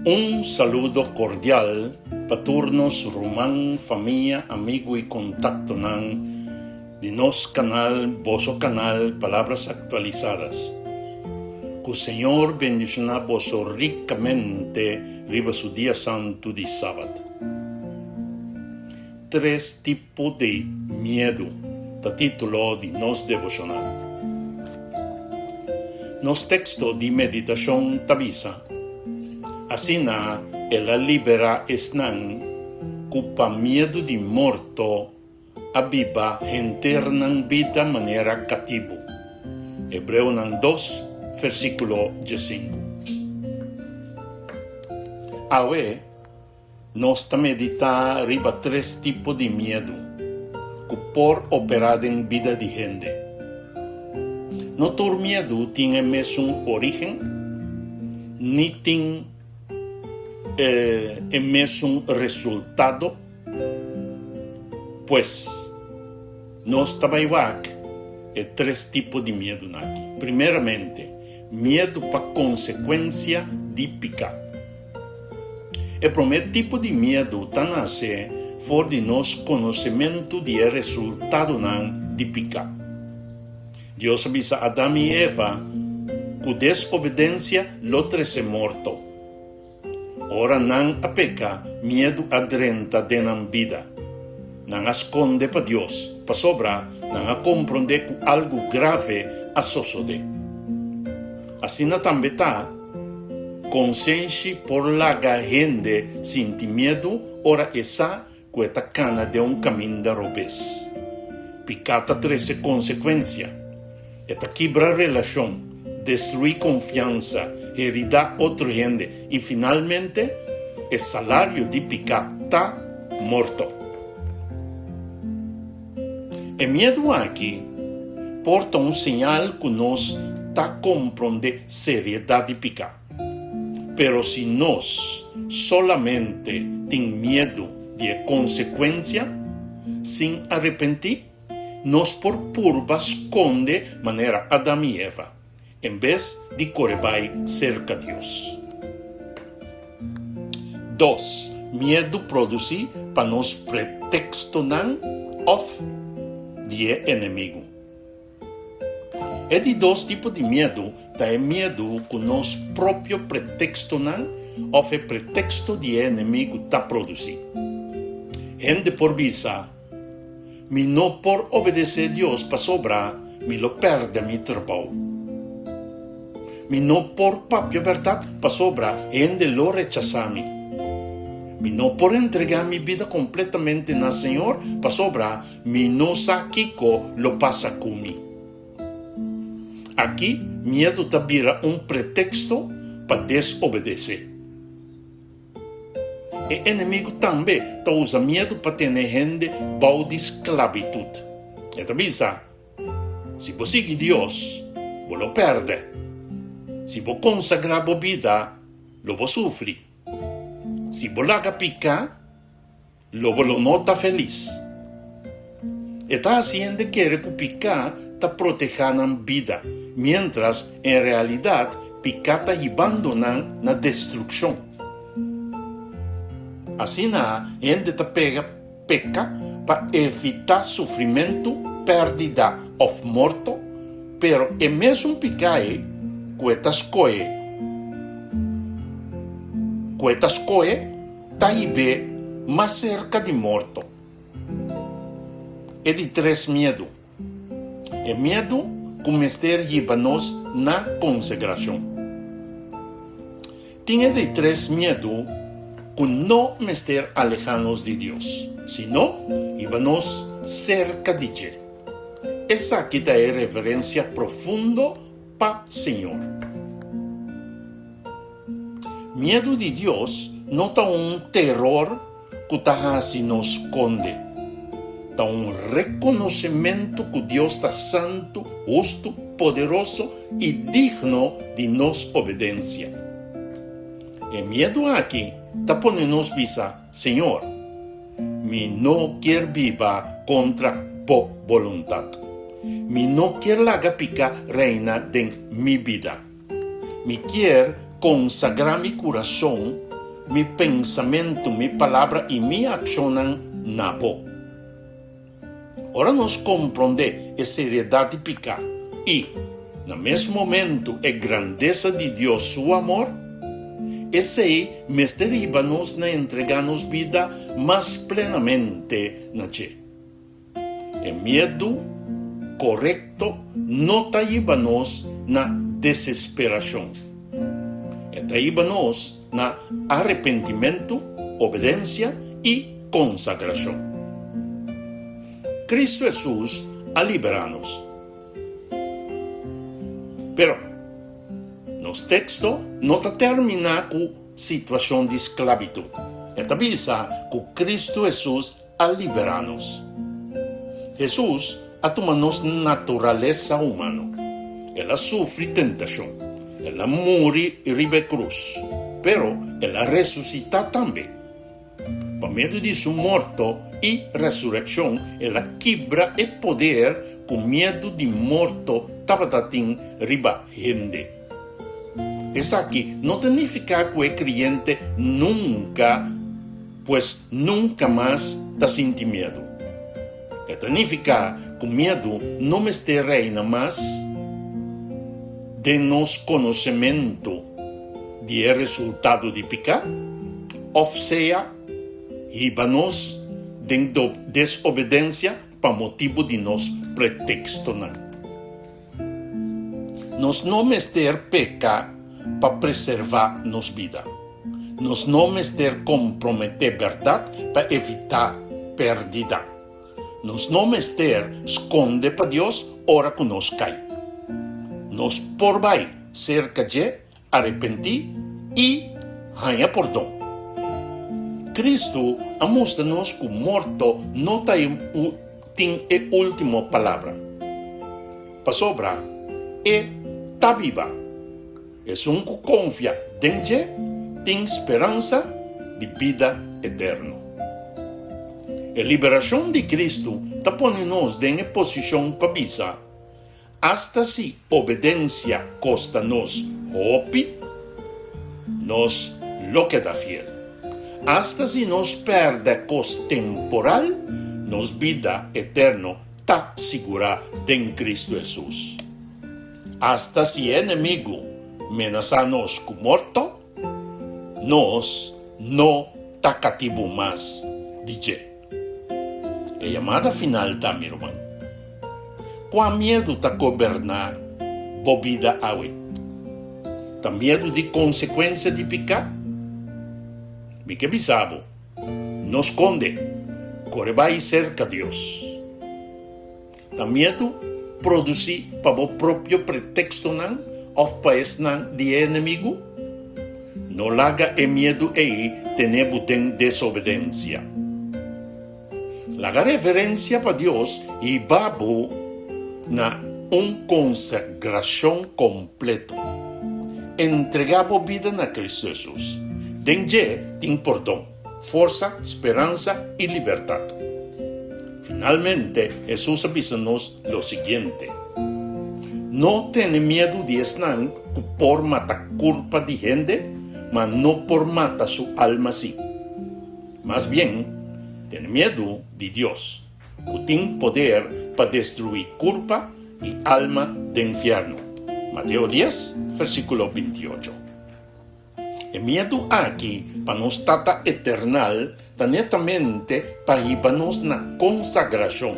Un saludo cordial pa tur nos ruman, famia, amigo y contactonan di nos canal, boso canal Palabras Actualizadas. Cu Señor bendiciona boso ricamente riba su dia santo di Sabat. Tres tipo di miedu ta título di nos devoshonal. Nos teksto di meditashon ta bisa, Asina el a liberá esnan ku pa miedu di morto a biba henter nan bida manera katibu. Hebreonan dos, versíkulo diesinku. Awe, Nos ta meditá riba tres tipo di miedu ku por operá den bida di hende. No tur miedu tin e mesun orígen ni tin e mesun resultado. Pues, nos ta bai wak e tres tipo di miedunan aki. Primeramente, miedu pa konsekuensia di piká. E promé tipo di miedu ta nase for di nos konosementu di e resultadonan di piká. Dios a bisa Adam i Eva ku desobedensia lo trese morto. Ora nan a peka, miedu a drenta den nan bida. Nan a skonde pa Dios, pasobra nan a komprondé ku algu grave a sosodé. Asina tambe ta. Konsenshi por laga hende sinti miedu ora e sa ku e ta kana den un kaminda robes. Piká ta trese konsekuensia. E ta kibra relashon, destruí konfiansa, heridá otro hende i finalmente e salario di piká ta morto. E miedu aki por ta un señal ku nos ta komprondé seriedat di piká. Pero si nos solamente tin miedu di e konsekuensia sin arepentí, nos por purba skonde manera Adam i Eva, en bes di kore bai serka Dios. Dos, miedu produsí pa nos pretekstonan òf di e enemigu. E di dos tipo di miedu ta e miedu ku nos propio pretekstonan òf e preteksto di e enemigu ta produsí. Hende por bisa, Mi no por obedesé Dios pasobra mi lo pèrdè mi trabou. Mi no por papia bèrdat pasobra hende lo rechasá mi. Mi no por entregá mi bida kompletamente na Señor pasobra mi no sa kiko lo pasa ku mi. Aki miedu ta bira un preteksto pa desobedesé. E enemigu tambe ta usa miedu pa tene hende bou di sklabitut. E ta bisa, Si bo sigui Dios, bo lo pèrdè. Si bo konsagrá bo bida, lo bo sufri. Si bo laga piká, Lo bo lo no ta felis. E ta hasi hende kere ku piká ta protehá nan bida, miéntras en realidat piká ta hibando nan na destrukshon. Asina hende ta pega peka pa evitá sufrimentu, pèrdida òf morto, pero e mesun piká ei ku e ta skohe ku e ta skohe, Ta hib'é mas serka di morto. E di tres miedu, e miedu ku mester hiba nos na konsegrashon. Tin e di tres miedu ku no mester alehá nos di Dios, sino hiba nos serka di dje. Esaki ta e reverensia profundo pa Señor. Miedu di Dios no ta un teror ku ta hasi nos skonde. Ta un rekonosementu ku Dios ta santu, hustu, poderoso i digno di nos obedensia. E miedu aki ta pone nos bisa, Señor, mi no kier biba kontra bo boluntat. Mi no kier laga pika reina den mi bida. Mi kier konsagrá mi kurason mi pensamentu, mi palabra i mi akshonnan na bo. Ora nos komprondé e seriedat di piká i, na mes momentu, e grandesa di Dios su amor, esei mester hiba nos na entregá nos bida mas plenamente na dje. E miedu korekto no ta hiba nos na desesperashon. E ta hiba nos na arepentimentu, obedensia i konsagrashon. Kristu Hesus a liberá nos. Pero, nos teksto no ta terminá ku situashon di sklabitut. E ta bisa ku Kristu Hesus a liberá nos. Hesus a tuma nos naturalesa humano. El a sufri tentashon. El a muri riba e krus. Pero el a resusitá tambe. Pa medio di su morto i resurekshon el a kibra e poder ku miedu di morto tabata tin riba hende. Esaki no ta nifiká ku e kreyente nunka Pues nunka mas ta sinti miedu. E ta nifiká ku miedu no mester reina mas den nos konosementu di e resultado di piká, òf sea hiba nos den desobedensia pa motibu di nos pretekstonan. Nos no mester peka pa preservá nos bida. Nos no mester komprometé bèrdat pa evitá pèrdida. Nos no mester skonde pa Dios ora ku nos kai. Nos por bai serka dje, arepentí i haña pordon. Kristu a mustra nos ku morto no ta e tin e último palabra, pasobra e ta biba. Esun ku konfia den dje tin speransa di bida eterno. E liberashon di Kristu ta pone nos den e posishon pa bisa, Asta si obedensia kosta nos hopi, nos lo keda fiel. Asta si nos pèrdè kos temporal, nos bida eterno ta sigurá den Kristu Hesus. Asta si e enemigu menasá nos ku morto, nos no ta katibu mas di dje. E yamada final ta, mi ruman, Kua miedu ta goberná bo bida awe? Ta miedu di konsekuensia di piká? Mi ke bisa bo, no skonde, kore bai serka Dios. Ta miedu produsí pa bo propio pretekstonan òf pa esnan di e enemigu? No laga e miedu ei tene bo den desobedensia. Laga reverensia pa Dios hiba bo na un konsagrashon kompleto. Entregá bo bida na Kristu Hesus. Den dje tin pordon, forsa, speransa i libertat. Finalmente, Hesus a bisa nos lo siguiente, No tene miedu di esnan ku por mata kurpa di hende, ma no por mata su alma sí. Mas bien, tene miedu di Dios, ku tin poder pa destruí kurpa i alma den fièrnu. Mateo dies, versíkulo bintiocho. E miedu aki pa nos Tata Eternal ta netamente pa hiba nos na konsagrashon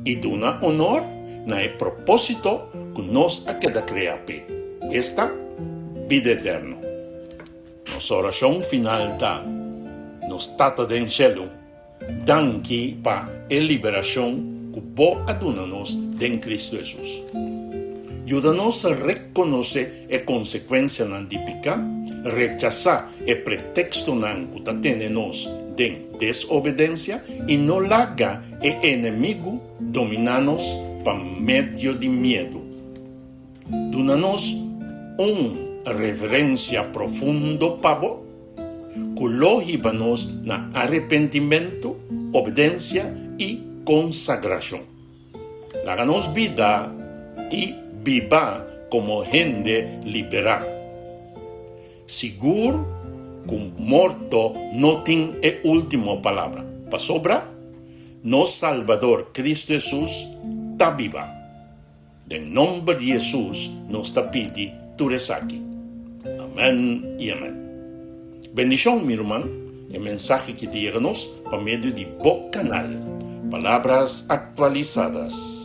i duna onor na e propósito ku nos a keda kreá p'e, esta, bida eterno. Nos orashon final ta, Nos Tata den shelu, Danki pa e liberashon ku Bo a duna nos den Kristu Hesus. Yuda nos rekonosé e konsekuensianan di piká, rechasá e pretekstonan ku ta tene nos den desobedensia i no laga e enemigu dominá nos pa medio di miedu. Duna nos un reverensia profundo pa Bo. ku lo hiba nos na arepentimentu, obedensia i konsagrashon. Laga nos bida i biba komo hende liberá, sigur. ku morto no tin e último palabra, pasobra nos Salbador Cristo Hesus ta biba. Den nomber di Hesus nos ta pidi tur esaki. Amen i amen. Bendishon mi ruman, e mensahe ki ta yega nos pa medio di bo kanal Palabras Actualizadas.